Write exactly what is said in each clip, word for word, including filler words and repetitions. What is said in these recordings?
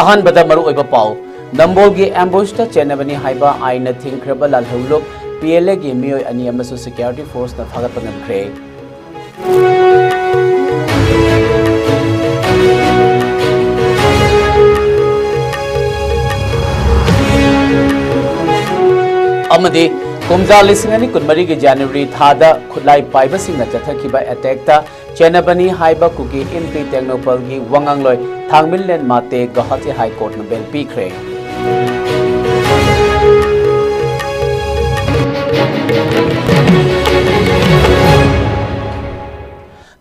ꯑꯍꯥꯟꯕꯗ ꯃꯔꯨꯑꯣꯏꯕ ꯄꯥꯎ, ꯅꯝꯕꯣꯜꯒꯤ ꯑꯦꯝꯕꯨꯁꯇ ꯆꯦꯟꯅꯕꯅꯤ ꯍꯥꯏꯕ ꯑꯥꯏꯟꯅ ꯊꯤꯡꯈ꯭ꯔꯕ ꯂꯥꯜꯍꯧꯂꯨꯞ ꯄꯤ ꯑꯦꯜ ꯑꯦꯒꯤ ꯃꯤꯑꯣꯏ ꯑꯅꯤ ꯑꯃꯁꯨ ꯁꯦꯀ꯭ꯌꯨꯔꯤꯇꯤ ꯐꯣꯔꯁꯅ ꯐꯥꯒꯠꯄ ꯉꯝꯈ꯭ꯔꯦ꯫ ꯑꯃꯗꯤ ꯀꯨꯝꯖꯥ ꯂꯤꯁꯤꯡ ꯑꯅꯤ ꯀꯨꯟꯃꯔꯤꯒꯤ ꯖꯅꯋꯥꯔꯤ ꯊꯥꯗ ꯈꯨꯠꯂꯥꯏ ꯄꯥꯏꯕꯁꯤꯡꯅ ꯆꯠꯊꯈꯤꯕ ꯑꯦꯇꯦꯛꯇ ꯆꯦꯟꯅꯕꯅꯤ ꯍꯥꯏꯕ ꯀꯨꯀꯤ ꯏꯟꯄꯤ ꯇꯦꯡꯅꯧꯄꯜꯒꯤ ꯋꯥꯉꯥꯡꯂꯣꯏ ꯊꯥꯡꯃꯤꯟꯂꯦꯟ ꯃꯥꯇꯦ ꯒꯧꯍꯥꯇꯤ ꯍꯥꯏ ꯀꯣꯔꯠꯅ ꯕꯦꯜ ꯄꯤꯈ꯭ꯔꯦ꯫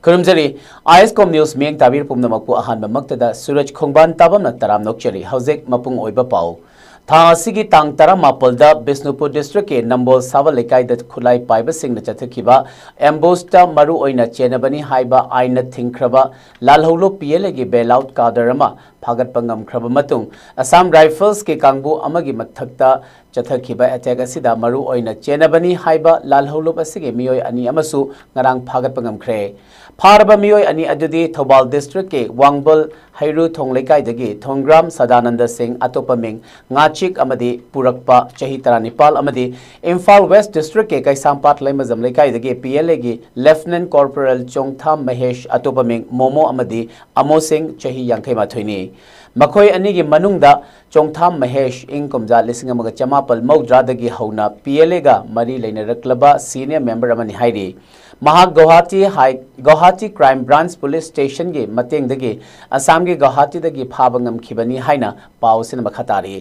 ꯈꯨꯔꯨꯝꯖꯔꯤ꯫ ꯑꯥꯏ ꯑꯦꯁ ꯀꯣꯝ ꯅ꯭ꯌꯨꯁ ꯃꯤꯠꯌꯦꯡ ꯇꯥꯕꯤꯔꯤꯕ ꯄꯨꯝꯅꯃꯛꯄꯨ ꯑꯍꯥꯟꯕꯃꯛꯇꯗ ꯁꯨꯔꯖ ꯈꯣꯡꯕꯥꯟ ꯇꯥꯕꯝꯅ ꯇꯔꯥꯝꯅ ꯑꯣꯛꯆꯔꯤ꯫ ꯍꯧꯖꯤꯛ ꯃꯄꯨꯡ ꯑꯣꯏꯕ ꯄꯥꯎ꯫ ꯊꯥ ꯑꯁꯤꯒꯤ ꯇꯥꯡ ꯇꯔꯥꯃꯥꯄꯜꯗ ꯕꯤꯁꯅꯨꯄꯨꯔ ꯗꯤꯁꯇ꯭ꯔꯤꯛꯀꯤ ꯅꯝꯕꯣꯜ ꯁꯥꯕ ꯂꯩꯀꯥꯏꯗ ꯈꯨꯠꯂꯥꯏ ꯄꯥꯏꯕꯁꯤꯡꯅ ꯆꯠꯊꯈꯤꯕ ꯑꯦꯝꯕꯨꯁꯇ ꯃꯔꯨ ꯑꯣꯏꯅ ꯆꯦꯟꯅꯕꯅꯤ ꯍꯥꯏꯕ ꯑꯥꯏꯟꯅ ꯊꯤꯡꯈ꯭ꯔꯕ ꯂꯥꯜꯍꯧꯂꯨꯞ ꯄꯤ ꯑꯦꯜ ꯑꯦꯒꯤ ꯕꯦꯜ ꯑꯥꯎꯠ ꯀꯥꯗꯔ ꯑꯃ ꯐꯥꯒꯠꯄ ꯉꯝꯈ꯭ꯔꯕ ꯃꯇꯨꯡ, ꯑꯁꯥꯝ ꯔꯥꯏꯐꯜꯁꯀꯤ ꯀꯥꯡꯕꯨ ꯑꯃꯒꯤ ꯃꯊꯛꯇ ꯆꯠꯊꯈꯤꯕ ꯑꯦꯇꯦꯛ ꯑꯁꯤꯗ ꯃꯔꯨ ꯑꯣꯏꯅ ꯆꯦꯟꯅꯕꯅꯤ ꯍꯥꯏꯕ ꯂꯥꯜꯍꯧꯂꯨꯞ ꯑꯁꯤꯒꯤ ꯃꯤꯑꯣꯏ ꯑꯅꯤ ꯑꯃꯁꯨ ꯉꯔꯥꯡ ꯐꯥꯒꯠꯄ ꯉꯝꯈ꯭ꯔꯦ꯫ ꯐꯥꯔꯕ ꯃꯤꯑꯣꯏ ꯑꯅꯤ ꯑꯗꯨꯗꯤ ꯊꯧꯕꯥꯜ ꯗꯤꯁꯇ꯭ꯔꯤꯛꯀꯤ ꯋꯥꯡꯕꯜ ꯍꯩꯔꯨ ꯊꯣꯡ ꯂꯩꯀꯥꯏꯗꯒꯤ ꯊꯣꯡꯒ꯭ꯔꯥꯝ ꯁꯗꯥꯅꯟꯗ ꯁꯤꯡ, ꯑꯇꯣꯞꯄ ꯃꯤꯡ ꯉꯥꯆꯤꯛ ꯑꯃꯗꯤ ꯄꯨꯔꯛꯄ, ꯆꯍꯤ ꯇꯔꯥꯅꯤꯄꯥꯜ, ꯑꯃꯗꯤ ꯏꯝꯐꯥꯜ ꯋꯦꯁ ꯗꯤꯁꯇ꯭ꯔꯤꯛꯀꯤ ꯀꯩꯁꯥꯝꯄꯥꯠ ꯂꯩꯃꯖꯝ ꯂꯩꯀꯥꯏꯗꯒꯤ ꯄꯤ ꯑꯦꯜ ꯑꯦꯒꯤ ꯂꯦꯐꯇꯤꯅꯦꯟꯠ ꯀꯣꯔꯄꯣꯔꯦꯜ ꯆꯣꯡꯊꯥꯝ ꯃꯍꯦꯁ, ꯑꯇꯣꯞꯄ ꯃꯤꯡ ꯃꯣꯃꯣ ꯑꯃꯗꯤ ꯑꯃꯣ ꯁꯤꯡ, ꯆꯍꯤ ꯌꯥꯡꯈꯩ ꯃꯥꯊꯣꯏꯅꯤ꯫ ꯃꯈꯣꯏ ꯑꯅꯤꯒꯤ ꯃꯅꯨꯡꯗ ꯆꯣꯡꯊꯥꯝ ꯃꯍꯦꯁ ꯏꯪ ꯀꯨꯝꯖꯥ ꯂꯤꯁꯤꯡ ꯑꯃꯒ ꯆꯃꯥꯄꯜ ꯃꯧꯗ꯭ꯔꯥꯗꯒꯤ ꯍꯧꯅ ꯄꯤ ꯑꯦꯜ ꯑꯦꯒ ꯃꯔꯤ ꯂꯩꯅꯔꯛꯂꯕ ꯁꯤꯅꯤꯌꯔ ꯃꯦꯝꯕꯔ ꯑꯃꯅꯤ ꯍꯥꯏꯔꯤ꯫ ꯃꯍꯥꯛ ꯒꯧꯍꯥꯇꯤ ꯍꯥꯏ, ꯒꯧꯍꯥꯇꯤ ꯀ꯭ꯔꯥꯏꯝ ꯕ꯭ꯔꯥꯟꯆ ꯄꯨꯂꯤꯁ ꯁ꯭ꯇꯦꯁꯟꯒꯤ ꯃꯇꯦꯡꯗꯒꯤ ꯑꯁꯥꯝꯒꯤ ꯒꯧꯍꯥꯇꯤꯗꯒꯤ ꯐꯥꯕ ꯉꯝꯈꯤꯕꯅꯤ ꯍꯥꯏꯅ ꯄꯥꯎ ꯑꯁꯤꯅ ꯃꯈꯥ ꯇꯥꯔꯤ꯫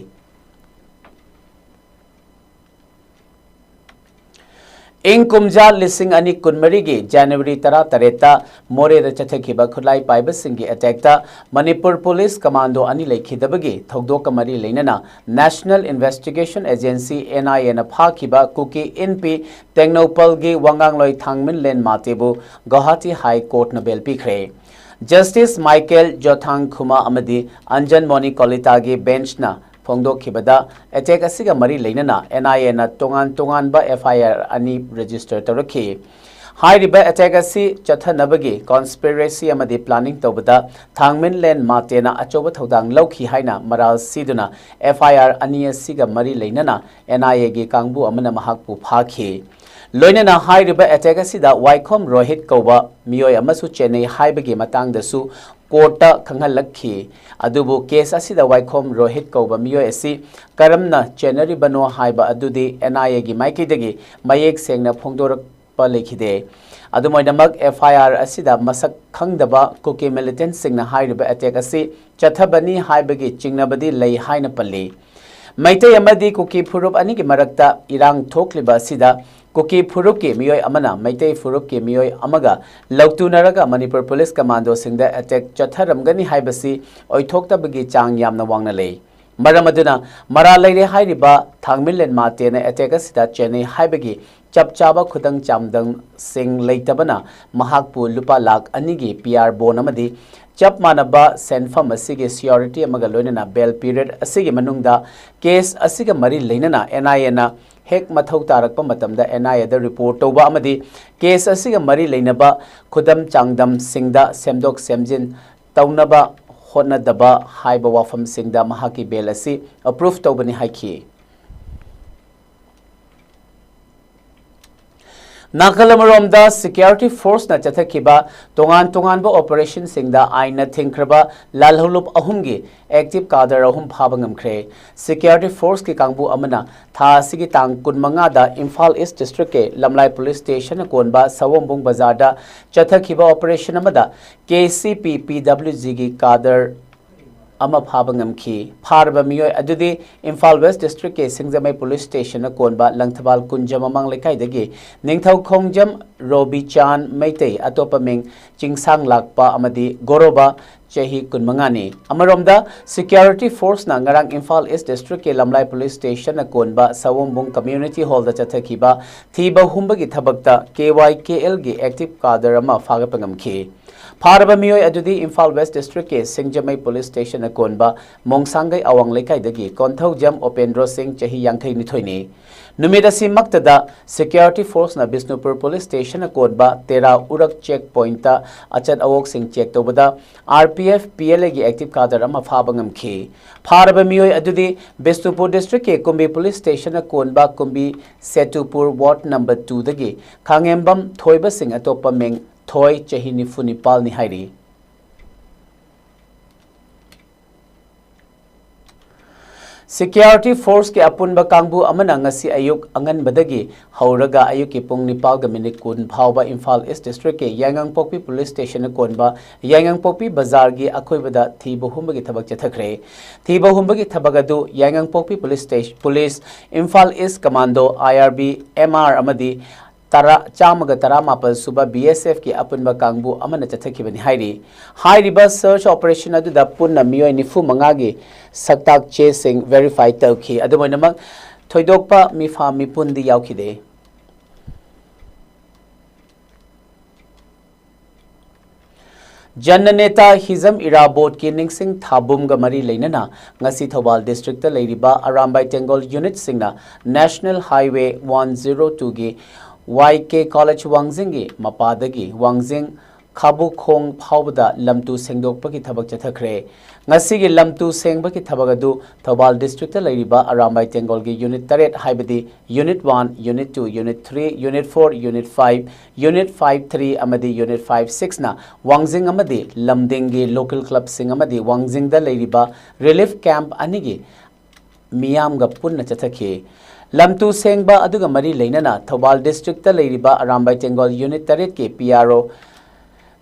ꯏꯪ ꯀꯨꯝꯖꯥ ꯂꯤꯁꯤꯡ ꯑꯅꯤ ꯀꯨꯟꯃꯔꯤꯒꯤ ꯖꯅꯋꯥꯔꯤ ꯇꯔꯥꯇꯔꯦꯠꯇ ꯃꯣꯔꯦꯗ ꯆꯠꯊꯈꯤꯕ ꯈꯨꯠꯂꯥꯏ ꯄꯥꯏꯕꯁꯤꯡꯒꯤ ꯑꯦꯇꯦꯛꯇ ꯃꯅꯤꯄꯨꯔ ꯄꯨꯂꯤꯁ ꯀꯃꯥꯟꯗꯣ ꯑꯅꯤ ꯂꯩꯈꯤꯗꯕꯒꯤ ꯊꯧꯗꯣꯛꯀ ꯃꯔꯤ ꯂꯩꯅꯅ ꯅꯦꯁꯅꯦꯜ ꯏꯟꯚꯦꯁꯇꯤꯒꯦꯁꯟ ꯑꯦꯖꯦꯟꯁꯤ, ꯑꯦꯟ ꯑꯥꯏ ꯑꯦꯅ ꯐꯥꯈꯤꯕ ꯀꯨꯀꯤ ꯏꯟꯄꯤ ꯇꯦꯡꯅꯧꯄꯜꯒꯤ ꯋꯥꯉꯥꯡꯂꯣꯏ ꯊꯥꯡꯃꯤꯟꯂꯦꯟ ꯃꯥꯇꯦꯕꯨ ꯒꯧꯍꯥꯇꯤ ꯍꯥꯏ ꯀꯣꯔꯠꯅ ꯕꯦꯜ ꯄꯤꯈ꯭ꯔꯦ꯫ ꯖꯁꯇꯤꯁ ꯃꯥꯏꯀꯦꯜ ꯖꯣꯊꯥꯡ ꯈꯨꯃꯥ ꯑꯃꯗꯤ ꯑꯟꯖꯟ ꯃꯣꯅꯤ ꯀꯣꯂꯤꯇꯥꯒꯤ ꯕꯦꯟꯆꯅ ꯐꯣꯡꯗꯣꯛꯈꯤꯕꯗ ꯑꯦꯇꯦꯛ ꯑꯁꯤꯒ ꯃꯔꯤ ꯂꯩꯅꯅ ꯑꯦꯟ ꯑꯥꯏ ꯑꯦꯅ ꯇꯣꯉꯥꯟ ꯇꯣꯉꯥꯟꯕ ꯑꯦꯐ ꯑꯥꯏ ꯑꯥꯔ ꯑꯅꯤ ꯔꯦꯖꯤꯁꯇꯔ ꯇꯧꯔꯛꯈꯤ꯫ ꯍꯥꯏꯔꯤꯕ ꯑꯦꯇꯦꯛ ꯑꯁꯤ ꯆꯠꯊꯅꯕꯒꯤ ꯀꯣꯟꯁꯄꯤꯔꯦꯁꯤ ꯑꯃꯗꯤ ꯄ꯭ꯂꯥꯅꯤꯡ ꯇꯧꯕꯗ ꯊꯥꯡꯃꯤꯟꯂꯦꯟ ꯃꯥꯇꯦꯅ ꯑꯆꯧꯕ ꯊꯧꯗꯥꯡ ꯂꯧꯈꯤ ꯍꯥꯏꯅ ꯃꯔꯥꯜ ꯁꯤꯗꯨꯅ ꯑꯦꯐ ꯑꯥꯏ ꯑꯥꯔ ꯑꯅꯤ ꯑꯁꯤꯒ ꯃꯔꯤ ꯂꯩꯅꯅ ꯑꯦꯟ ꯑꯥꯏ ꯑꯦꯒꯤ ꯀꯥꯡꯕꯨ ꯑꯃꯅ ꯃꯍꯥꯛꯄꯨ ꯐꯥꯈꯤ꯫ ꯂꯣꯏꯅꯅ ꯍꯥꯏꯔꯤꯕ ꯑꯦꯇꯦꯛ ꯑꯁꯤꯗ ꯋꯥꯏꯈꯣꯝ ꯔꯣꯍꯤꯠ ꯀꯧꯕ ꯃꯤꯑꯣꯏ ꯑꯃꯁꯨ ꯆꯦꯟꯅꯩ ꯍꯥꯏꯕꯒꯤ ꯃꯇꯥꯡꯗꯁꯨ ꯀꯣꯔꯠꯇ ꯈꯪꯍꯜꯂꯛꯈꯤ꯫ ꯑꯗꯨꯕꯨ ꯀꯦꯁ ꯑꯁꯤꯗ ꯋꯥꯏꯈꯣꯝ ꯔꯣꯍꯤꯠ ꯀꯧꯕ ꯃꯤꯑꯣꯏ ꯑꯁꯤ ꯀꯔꯝꯅ ꯆꯦꯟꯅꯔꯤꯕꯅꯣ ꯍꯥꯏꯕ ꯑꯗꯨꯗꯤ ꯑꯦꯟ ꯑꯥꯏ ꯑꯦꯒꯤ ꯃꯥꯏꯀꯩꯗꯒꯤ ꯃꯌꯦꯛ ꯁꯦꯡꯅ ꯐꯣꯡꯗꯣꯔꯛꯄ ꯂꯩꯈꯤꯗꯦ꯫ ꯑꯗꯨꯝ ꯑꯣꯏꯅꯃꯛ, ꯑꯦꯐ ꯑꯥꯏ ꯑꯥꯔ ꯑꯁꯤꯗ ꯃꯁꯛ ꯈꯪꯗꯕ ꯀꯨꯀꯤ ꯃꯤꯂꯤꯇꯦꯟꯠꯁꯤꯡꯅ ꯍꯥꯏꯔꯤꯕ ꯑꯦꯇꯦꯛ ꯑꯁꯤ ꯆꯠꯊꯕꯅꯤ ꯍꯥꯏꯕꯒꯤ ꯆꯤꯡꯅꯕꯗꯤ ꯂꯩ ꯍꯥꯏꯅ ꯄꯜꯂꯤ꯫ ꯃꯩꯇꯩ ꯑꯃꯗꯤ ꯀꯨꯀꯤ ꯐꯨꯔꯨꯞ ꯑꯅꯤꯒꯤ ꯃꯔꯛꯇ ꯏꯔꯥꯡ ꯊꯣꯛꯂꯤꯕ ꯑꯁꯤꯗ ꯀꯨꯀꯤ ꯐꯨꯔꯨꯞꯀꯤ ꯃꯤꯑꯣꯏ ꯑꯃꯅ ꯃꯩꯇꯩ ꯐꯨꯔꯨꯞꯀꯤ ꯃꯤꯑꯣꯏ ꯑꯃꯒ ꯂꯧꯇꯨꯅꯔꯒ ꯃꯅꯤꯄꯨꯔ ꯄꯨꯂꯤꯁ ꯀꯃꯥꯟꯗꯣꯁꯤꯡꯗ ꯑꯦꯇꯦꯛ ꯆꯠꯊꯔꯝꯒꯅꯤ ꯍꯥꯏꯕꯁꯤ ꯑꯣꯏꯊꯣꯛꯇꯕꯒꯤ ꯆꯥꯡ ꯌꯥꯝꯅ ꯋꯥꯡꯅ ꯂꯩ꯫ ꯃꯔꯝ ꯑꯗꯨꯅ ꯃꯔꯥꯜ ꯂꯩꯔꯦ ꯍꯥꯏꯔꯤꯕ ꯊꯥꯡꯃꯤꯟꯂꯦꯟ ꯃꯥꯇꯦꯅ ꯑꯦꯇꯦꯛ ꯑꯁꯤꯗ ꯆꯦꯟꯅꯩ ꯍꯥꯏꯕꯒꯤ ꯆꯞ ꯆꯥꯕ ꯈꯨꯗꯝ ꯆꯥꯡꯗꯝꯁꯤꯡ ꯂꯩꯇꯕꯅ ꯃꯍꯥꯛꯄꯨ ꯂꯨꯄꯥ ꯂꯥꯈ ꯑꯅꯤꯒꯤ ꯄꯤ ꯑꯥꯔ ꯕꯣꯟ ꯑꯃꯗꯤ ꯆꯞ ꯃꯥꯟꯅꯕ ꯁꯦꯟꯐꯝ ꯑꯁꯤꯒꯤ ꯁꯤꯌꯣꯔꯤꯇꯤ ꯑꯃꯒ ꯂꯣꯏꯅꯅ ꯕꯦꯜ ꯄꯤꯔꯤꯌꯗ ꯑꯁꯤꯒꯤ ꯃꯅꯨꯡꯗ ꯀꯦꯁ ꯑꯁꯤꯒ ꯃꯔꯤ ꯂꯩꯅꯅ ꯑꯦꯟ ꯑꯥꯏ ꯑꯦꯅ ꯍꯦꯛ ꯃꯊꯧ ꯇꯥꯔꯛꯄ ꯃꯇꯝꯗ ꯑꯦꯟ ꯑꯥꯏ ꯑꯦꯗ ꯔꯤꯄꯣꯔꯠ ꯇꯧꯕ ꯑꯃꯗꯤ ꯀꯦꯁ ꯑꯁꯤꯒ ꯃꯔꯤ ꯂꯩꯅꯕ ꯈꯨꯗꯝ ꯆꯥꯡꯗꯝꯁꯤꯡꯗ ꯁꯦꯝꯗꯣꯛ ꯁꯦꯝꯖꯤꯟ ꯇꯧꯅꯕ ꯍꯣꯠꯅꯗꯕ ꯍꯥꯏꯕ ꯋꯥꯐꯝꯁꯤꯡꯗ ꯃꯍꯥꯛꯀꯤ ꯕꯦꯜ ꯑꯁꯤ ꯑꯦꯄ꯭ꯔꯨꯚ ꯇꯧꯕꯅꯤ ꯍꯥꯏꯈꯤ꯫ ꯅꯥꯀꯜ ꯑꯃꯔꯣꯝꯗ ꯁꯤꯀ꯭ꯌꯨꯔꯤꯇꯤ ꯐꯣꯔꯁꯅ ꯆꯠꯊꯈꯤꯕ ꯇꯣꯉꯥꯟ ꯇꯣꯉꯥꯟꯕ ꯑꯣꯄꯔꯦꯁꯟꯁꯤꯡꯗ ꯑꯥꯏꯟꯅ ꯊꯤꯡꯈ꯭ꯔꯕ ꯂꯥꯜꯍꯧꯂꯨꯞ ꯑꯍꯨꯝꯒꯤ ꯑꯦꯛꯇꯤꯚ ꯀꯥꯗꯔ ꯑꯍꯨꯝ ꯐꯥꯕ ꯉꯝꯈ꯭ꯔꯦ꯫ ꯁꯤꯀ꯭ꯌꯨꯔꯤꯇꯤ ꯐꯣꯔꯁꯀꯤ ꯀꯥꯡꯕꯨ ꯑꯃꯅ ꯊꯥ ꯑꯁꯤꯒꯤ ꯇꯥꯡ ꯀꯨꯟꯃꯉꯥꯗ ꯏꯝꯐꯥꯜ ꯏꯁ ꯗꯤꯁꯇ꯭ꯔꯤꯛꯀꯤ ꯂꯝꯂꯥꯏ ꯄꯨꯂꯤꯁ ꯁ꯭ꯇꯦꯁꯟꯅ ꯀꯣꯟꯕ ꯁꯑꯣꯝꯕꯨꯡ ꯕꯖꯥꯔꯗ ꯆꯠꯊꯈꯤꯕ ꯑꯣꯄꯔꯦꯁꯟ ꯑꯃꯗ ꯀꯦ ꯁꯤ ꯄꯤ ꯄꯤ ꯗꯕ꯭ꯂꯤꯎ ꯖꯤꯒꯤ ꯀꯥꯗꯔ ꯑꯃ ꯐꯥꯕ ꯉꯝꯈꯤ꯫ ꯐꯥꯔꯕ ꯃꯤꯑꯣꯏ ꯑꯗꯨꯗꯤ ꯏꯝꯐꯥꯜ ꯋꯦꯁ ꯗꯤꯁꯇ꯭ꯔꯤꯛꯀꯤ ꯁꯤꯡꯖꯃꯩ ꯄꯨꯂꯤꯁ ꯁ꯭ꯇꯦꯁꯟꯅ ꯀꯣꯟꯕ ꯂꯪꯊꯕꯥꯜ ꯀꯨꯟꯖ ꯃꯃꯥꯡ ꯂꯩꯀꯥꯏꯗꯒꯤ ꯅꯤꯡꯊꯧ ꯈꯣꯡꯖꯝ ꯔꯣꯕꯤꯆꯥꯟ ꯃꯩꯇꯩ, ꯑꯇꯣꯞꯄ ꯃꯤꯡ ꯆꯤꯡꯁꯥꯡ ꯂꯥꯛꯄ ꯑꯃꯗꯤ ꯒꯣꯔꯣꯕꯥ, ꯆꯍꯤ ꯀꯨꯟꯃꯉꯥꯅꯤ꯫ ꯑꯃꯔꯣꯝꯗ, ꯁꯤꯀ꯭ꯌꯨꯔꯤꯇꯤ ꯐꯣꯔꯁꯅ ꯉꯔꯥꯡ ꯏꯝꯐꯥꯜ ꯏꯁ ꯗꯤꯁꯇ꯭ꯔꯤꯛꯀꯤ ꯂꯝꯂꯥꯏ ꯄꯨꯂꯤꯁ ꯁ꯭ꯇꯦꯁꯟꯅ ꯀꯣꯟꯕ ꯁꯑꯣꯝꯕꯨꯡ ꯀꯝꯃ꯭ꯌꯨꯅꯤꯇꯤ ꯍꯣꯜꯗ ꯆꯠꯊꯈꯤꯕ ꯊꯤꯕ ꯍꯨꯝꯕꯒꯤ ꯊꯕꯛꯇ ꯀꯦ ꯋꯥꯏ ꯀꯦ ꯑꯦꯜꯒꯤ ꯑꯦꯛꯇꯤꯚ ꯀꯥꯗꯔ ꯑꯃ ꯐꯥꯒꯠꯄ ꯉꯝꯈꯤ꯫ ꯐꯥꯔꯕ ꯃꯤꯑꯣꯏ ꯑꯗꯨꯗꯤ ꯏꯝꯐꯥꯜ ꯋꯦꯁ ꯗꯤꯁꯇ꯭ꯔꯤꯛꯀꯤ ꯁꯤꯡꯖꯃꯩ ꯄꯨꯂꯤꯁ ꯁ꯭ꯇꯦꯁꯟꯅ ꯀꯣꯟꯕ ꯃꯣꯡꯁꯥꯡꯒꯩ ꯑꯋꯥꯡ ꯂꯩꯀꯥꯏꯗꯒꯤ ꯀꯣꯟꯊꯧꯖꯝ ꯎꯄꯦꯟꯗ꯭ꯔꯣ ꯁꯤꯡ, ꯆꯍꯤ ꯌꯥꯡꯈꯩ ꯅꯤꯊꯣꯏꯅꯤ꯫ ꯅꯨꯃꯤꯠ ꯑꯁꯤꯃꯛꯇꯗ ꯁꯤꯀ꯭ꯌꯨꯔꯤꯇꯤ ꯐꯣꯔꯁꯅ ꯕꯤꯁꯅꯨꯄꯨꯔ ꯄꯨꯂꯤꯁ ꯁ꯭ꯇꯦꯁꯟꯅ ꯀꯣꯟꯕ ꯇꯦꯔꯥ ꯎꯔꯛ ꯆꯦꯛ ꯄꯣꯏꯟꯠꯇ ꯑꯆꯠ ꯑꯋꯣꯛꯁꯤꯡ ꯆꯦꯛ ꯇꯧꯕꯗ R P F, P L ꯑꯦꯒꯤ ꯑꯦꯛꯇꯤꯚ ꯀꯥꯗꯔ ꯑꯃ ꯐꯥꯕ ꯉꯝꯈꯤ꯫ ꯐꯥꯔꯕ ꯃꯤꯑꯣꯏ ꯑꯗꯨꯗꯤ ꯕꯤꯁꯅꯨꯄꯨꯔ ꯗꯤꯁꯇ꯭ꯔꯤꯛꯀꯤ ꯀꯨꯝꯕꯤ ꯄꯨꯂꯤꯁ ꯁ꯭ꯇꯦꯁꯟꯅ ꯀꯣꯟꯕ ꯀꯨꯝꯕꯤ ꯁꯦꯇꯨꯄꯨꯔ ꯋꯥꯔꯗ ꯅꯝꯕꯔ ꯇꯨꯗꯒꯤ ꯈꯥꯉꯦꯝꯕꯝ ꯊꯣꯏꯕꯁꯤꯡ, ꯑꯇꯣꯞꯄ ꯃꯤꯡ ꯊꯣꯏ, ꯆꯍꯤ ꯅꯤꯐꯨ ꯅꯤꯄꯥꯜꯅꯤ ꯍꯥꯏꯔꯤ꯫ ꯁꯤꯀ꯭ꯌꯨꯔꯤꯇꯤ ꯐꯣꯔꯁꯀꯤ ꯑꯄꯨꯟꯕ ꯀꯥꯡꯕꯨ ꯑꯃꯅ ꯉꯁꯤ ꯑꯌꯨꯛ ꯑꯉꯟꯕꯗꯒꯤ ꯍꯧꯔꯒ ꯑꯌꯨꯛꯀꯤ ꯄꯨꯡ ꯅꯤꯄꯥꯜꯒ ꯃꯤꯅꯤꯠ ꯀꯨꯟ ꯐꯥꯎꯕ ꯏꯝꯐꯥꯜ ꯏꯁ ꯗꯤꯁꯇ꯭ꯔꯤꯛꯀꯤ ꯌꯥꯏꯉꯪꯄꯣꯛꯄꯤ ꯄꯨꯂꯤꯁ ꯁ꯭ꯇꯦꯁꯟꯅ ꯀꯣꯟꯕ ꯌꯥꯏꯉꯪꯄꯣꯛꯄꯤ ꯕꯖꯥꯔꯒꯤ ꯑꯀꯣꯏꯕꯗ ꯊꯤꯕ ꯍꯨꯝꯕꯒꯤ ꯊꯕꯛ ꯆꯠꯊꯈ꯭ꯔꯦ꯫ ꯊꯤꯕ ꯍꯨꯝꯕꯒꯤ ꯊꯕꯛ ꯑꯗꯨ ꯌꯥꯏꯉꯪꯄꯣꯛꯄꯤ ꯄꯨꯂꯤꯁ ꯁ꯭ꯇꯦꯁ-, ꯄꯨꯂꯤꯁ, ꯏꯝꯐꯥꯜ ꯏꯁ ꯀꯃꯥꯟꯗꯣ, ꯑꯥꯏ ꯑꯥꯔ ꯕꯤ, ꯑꯦꯝ ꯑꯥꯔ ꯑꯃꯗꯤ ꯇꯔꯥ, ꯆꯥꯝꯃꯒ ꯇꯔꯥꯃꯥꯄꯜ ꯁꯨꯕ ꯕꯤ ꯑꯦꯁ ꯑꯦꯐꯀꯤ ꯑꯄꯨꯟꯕ ꯀꯥꯡꯕꯨ ꯑꯃꯅ ꯆꯠꯊꯈꯤꯕꯅꯤ ꯍꯥꯏꯔꯤ꯫ ꯍꯥꯏꯔꯤꯕ ꯁꯔꯆ ꯑꯣꯄꯔꯦꯁꯟ ꯑꯗꯨꯗ ꯄꯨꯟꯅ ꯃꯤꯑꯣꯏ ꯅꯤꯐꯨ ꯃꯉꯥꯒꯤ ꯁꯛꯇꯥꯛ ꯆꯦꯁꯤꯡ ꯚꯦꯔꯤꯐꯥꯏ ꯇꯧꯈꯤ꯫ ꯑꯗꯨꯝ ꯑꯣꯏꯅꯃꯛ, ꯊꯣꯏꯗꯣꯛꯄ ꯃꯤꯐꯥ ꯃꯤꯄꯨꯟꯗꯤ ꯌꯥꯎꯈꯤꯗꯦ꯫ ꯖꯟꯅ ꯅꯦꯇꯥ ꯍꯤꯖꯝ ꯏꯔꯥꯕꯣꯠꯀꯤ ꯅꯤꯡꯁꯤꯡ ꯊꯥꯕꯨꯝꯒ ꯃꯔꯤ ꯂꯩꯅꯅ ꯉꯁꯤ ꯊꯧꯕꯥꯜ ꯗꯤꯁꯇ꯭ꯔꯤꯛꯇ ꯂꯩꯔꯤꯕ ꯑꯔꯥꯝꯕꯥꯏ ꯇꯦꯡꯒꯣꯜ ꯌꯨꯅꯤꯠꯁꯤꯡꯅ ꯅꯦꯁꯅꯦꯜ ꯍꯥꯏꯋꯦ ꯋꯥꯟ ꯖꯤꯔꯣ ꯇꯨꯒꯤ ꯋꯥꯏ ꯀꯦ ꯀꯣꯂꯦꯖ ꯋꯥꯡꯖꯤꯡꯒꯤ ꯃꯄꯥꯗꯒꯤ ꯋꯥꯡꯖꯤꯡ ꯈꯥꯕꯨꯈꯣꯡ ꯐꯥꯎꯕꯗ ꯂꯝꯇꯨ ꯁꯦꯡꯗꯣꯛꯄꯒꯤ ꯊꯕꯛ ꯆꯠꯊꯈ꯭ꯔꯦ꯫ ꯉꯁꯤꯒꯤ ꯂꯝꯇꯨ ꯁꯦꯡꯕꯒꯤ ꯊꯕꯛ ꯑꯗꯨ ꯊꯧꯕꯥꯜ ꯗꯤꯁꯇ꯭ꯔꯤꯛꯇ ꯂꯩꯔꯤꯕ ꯑꯔꯥꯝꯕꯥꯏ ꯇꯦꯡꯒꯣꯜꯒꯤ ꯌꯨꯅꯤꯠ ꯇꯔꯦꯠ, ꯍꯥꯏꯕꯗꯤ unit one, unit two, unit three, unit four, unit five, unit five three ꯑꯃꯗꯤ ꯌꯨꯅꯤꯠ ꯐꯥꯏꯚ ꯁꯤꯛꯁꯅ ꯋꯥꯡꯖꯤꯡ ꯑꯃꯗꯤ ꯂꯝꯗꯤꯡꯒꯤ ꯂꯣꯀꯦꯜ ꯀ꯭ꯂꯕꯁꯤꯡ ꯑꯃꯗꯤ ꯋꯥꯡꯖꯤꯡꯗ ꯂꯩꯔꯤꯕ ꯔꯤꯂꯤꯐ ꯀꯦꯝꯞ ꯑꯅꯤꯒꯤ ꯃꯤꯌꯥꯝꯒ ꯄꯨꯟꯅ ꯆꯠꯊꯈꯤ꯫ ꯂꯝꯇꯨ ꯁꯦꯡꯕ ꯑꯗꯨꯒ ꯃꯔꯤ ꯂꯩꯅꯅ ꯊꯧꯕꯥꯜ ꯗꯤꯁꯇ꯭ꯔꯤꯛꯇ ꯂꯩꯔꯤꯕ ꯑꯔꯥꯝꯕꯥꯏ ꯇꯦꯡꯒꯣꯜ ꯌꯨꯅꯤꯠ ꯇꯔꯦꯠꯀꯤ ꯄꯤ ꯑꯥꯔ ꯑꯣ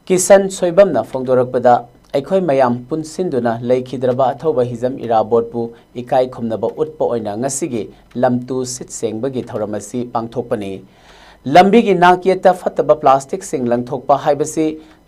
ꯀꯤꯁꯟ ꯁꯣꯏꯕꯝꯅ ꯐꯣꯡꯗꯣꯔꯛꯄꯗ, ꯑꯩꯈꯣꯏ ꯃꯌꯥꯝ ꯄꯨꯟꯁꯤꯟꯗꯨꯅ ꯂꯩꯈꯤꯗ꯭ꯔꯕ ꯑꯊꯧꯕ ꯍꯤꯖꯝ ꯏꯔꯥꯕꯣꯠꯄꯨ ꯏꯀꯥꯏ ꯈꯨꯝꯅꯕ ꯎꯠꯄ ꯑꯣꯏꯅ ꯉꯁꯤꯒꯤ ꯂꯝꯇꯨ ꯁꯤꯠ ꯁꯦꯡꯕꯒꯤ ꯊꯧꯔꯝ ꯑꯁꯤ ꯄꯥꯡꯊꯣꯛꯄꯅꯤ꯫ ꯂꯝꯕꯤꯒꯤ ꯅꯥꯛꯌꯦꯠꯇ ꯐꯠꯇꯕ ꯄ꯭ꯂꯥꯁꯇꯤꯛꯁꯤꯡ ꯂꯪꯊꯣꯛꯄ ꯍꯥꯏꯕꯁꯤ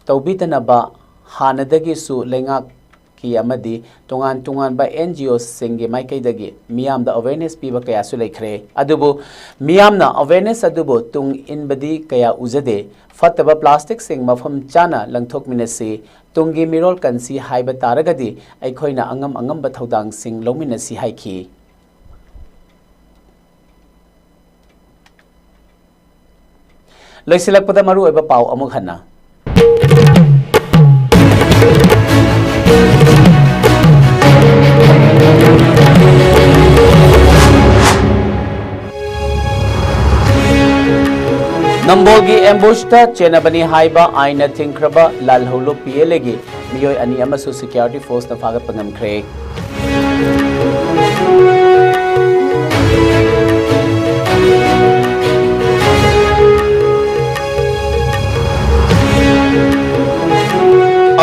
ꯇꯧꯕꯤꯗꯅꯕ ꯍꯥꯟꯅꯗꯒꯤꯁꯨ ꯂꯩꯉꯥꯛꯀꯤ ꯑꯃꯗꯤ ꯇꯣꯉꯥꯟ ꯇꯣꯉꯥꯟꯕ N G Oꯁꯤꯡꯒꯤ ꯃꯥꯏꯀꯩꯗꯒꯤ ꯃꯤꯌꯥꯝꯗ awareness ꯄꯤꯕ ꯀꯌꯥꯁꯨ ꯂꯩꯈ꯭ꯔꯦ꯫ ꯑꯗꯨꯕꯨ ꯃꯤꯌꯥꯝꯅ awareness ꯑꯗꯨꯕꯨ ꯇꯨꯡ ꯏꯟꯕꯗꯤ ꯀꯌꯥ ꯎꯖꯗꯦ꯫ ꯐꯠꯇꯕ ꯄ꯭ꯂꯥꯁꯇꯤꯛꯁꯤꯡ ꯃꯐꯝ ꯆꯥꯅ ꯂꯪꯊꯣꯛꯃꯤꯟꯅꯁꯤ꯫ ꯇꯨꯡꯒꯤ ꯃꯤꯔꯣꯜ ꯀꯟꯁꯤ ꯍꯥꯏꯕ ꯇꯥꯔꯒꯗꯤ ꯑꯩꯈꯣꯏꯅ ꯑꯉꯝ ꯑꯉꯝꯕ ꯊꯧꯗꯥꯡꯁꯤꯡ ꯂꯧꯃꯤꯟꯅꯁꯤ ꯍꯥꯏꯈꯤ꯫ ꯂꯣꯏꯁꯤꯜꯂꯛꯄꯗ ꯃꯔꯨꯑꯣꯏꯕ ꯄꯥꯎ ꯑꯃꯨꯛ ꯍꯟꯅ꯫ ꯅꯝꯕꯣꯜꯒꯤ ambushꯇ ꯆꯦꯟꯅꯕꯅꯤ ꯍꯥꯏꯕ ꯑꯥꯏꯟꯅ ꯊꯤꯡꯈ꯭ꯔꯕ ꯂꯥꯜꯍꯧꯂꯨꯞ P L Aꯒꯤ ꯃꯤꯑꯣꯏ ꯑꯅꯤ ꯑꯃꯁꯨ security forceꯅ ꯐꯥꯒꯠꯄ ꯉꯝꯈ꯭ꯔꯦ꯫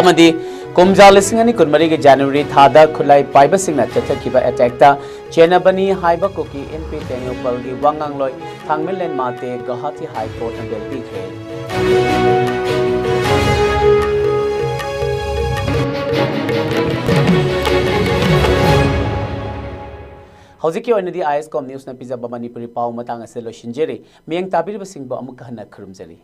ꯑꯃꯗꯤ ꯀꯨꯝꯖꯥ ꯂꯤꯁꯤꯡ ꯑꯅꯤ ꯀꯨꯟꯃꯔꯤꯒꯤ January ꯊꯥꯗ ꯈꯨꯠꯂꯥꯏ ꯄꯥꯏꯕꯁꯤꯡꯅ ꯆꯠꯊꯈꯤꯕ attackꯇ ꯆꯦꯟꯅꯕꯅꯤ ꯍꯥꯏꯕ ꯀꯨꯀꯤ ꯏꯟꯄꯤ ꯇꯦꯡꯅꯧꯄꯜꯒꯤ ꯋꯥꯉꯥꯡꯂꯣꯏ ꯊꯥꯡꯃꯩꯂꯦꯟ ꯃꯥꯇꯦ ꯒꯨꯋꯥꯍꯥꯇꯤ High Courtꯅ bail ꯄꯤꯈ꯭ꯔꯦ꯫ ꯍꯧꯖꯤꯛꯀꯤ ꯑꯣꯏꯅꯗꯤ ISCOM Newsꯅ ꯄꯤꯖꯕ ꯃꯅꯤꯄꯨꯔꯤ ꯄꯥꯎ ꯃꯇꯥꯡ ꯑꯁꯤꯗ ꯂꯣꯏꯁꯤꯟꯖꯔꯤ꯫ ꯃꯤꯠꯌꯦꯡ ꯇꯥꯕꯤꯔꯤꯕꯁꯤꯡꯕꯨ ꯑꯃꯨꯛꯀ ꯍꯟꯅ ꯈꯨꯔꯨꯝꯖꯔꯤ꯫